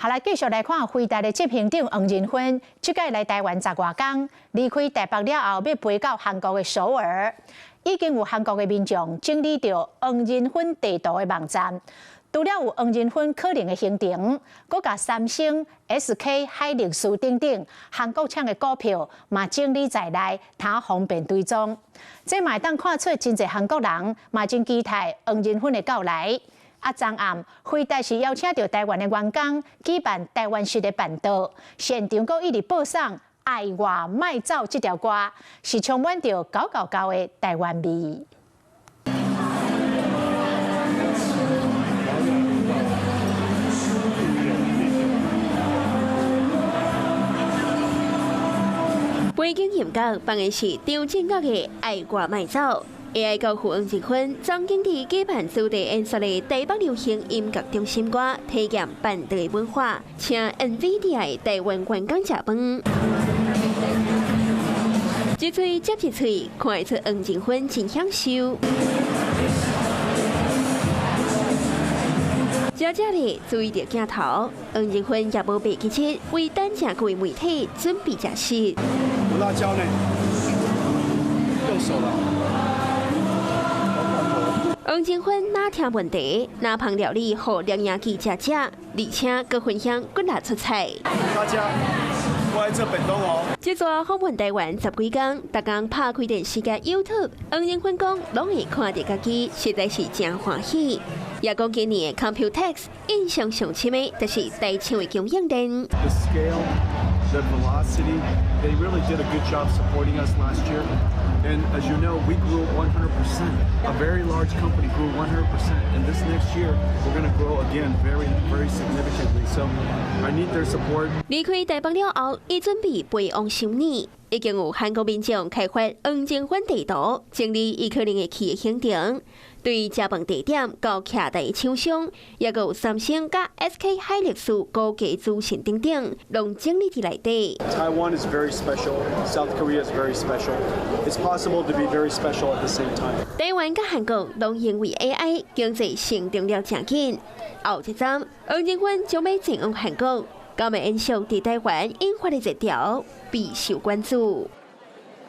好來，繼續來看輝達的執行長黃仁勳，這擺來台灣10外工，離開台北了後，欲飛到韓國的首爾，已經有韓國的民眾整理著黃仁勳地圖的網站。除了有黃仁勳可能的行程，閣共三星、SK 海力士等等韓國廠的股票嘛整理在內，通方便追蹤。這嘛會當看出真濟韓國人嘛真期待黃仁勳的到來。啊，昨暗輝達是邀請著台灣的員工舉辦台灣式的辦桌，現場閣一直播送《愛我莫走》這條歌，是充滿著九九九的台灣味。背景音樂放的是張震岳的《愛我莫走》。AI 教父黃仁勳總經理舉辦主題演說的台北流行音樂中心外，體驗辦桌的文化，請 NVIDIA 的台灣員工食飯。一喙接一喙，看會出黃仁勳真享受。食食咧注意著鏡頭，黃仁勳也無袂記得為等誠久的媒體準備食食。有辣椒呢，用手啦。黃仁勳若聽問題，若捧料理予攝影記者食，而且閣分享骨力出菜。大家，我愛做便當哦。這逝訪問台灣十幾工，逐工拍開電視佮 YouTube，黃仁勳講攏會看著家己，實在是誠歡喜。也講今年的 Computex 印象上深的，就是台廠的供應鏈。 The scale, the velocity, they really did a good job supporting us last year. And as you know, we grew 100%. A very large company grew 100%. And this next year, we're going to grow again very, very significantly. So I need their support. 離開台北了後，伊準備飛往首爾，已經有韓國民眾開發黃仁勳地圖，整理伊可能會去的行程。對食飯地點到徛台的廠商，也閣有三星佮 SK 海力士高階資訊等等，攏整理佇內底。 Taiwan is very special. South Korea is very special. It's possible to be very special at the same time. 台灣佮韓國攏因為 AI 經濟成長了誠緊。後一站，黃仁勳將欲前往韓國，敢會延續佇台灣引發的熱潮，備受關注。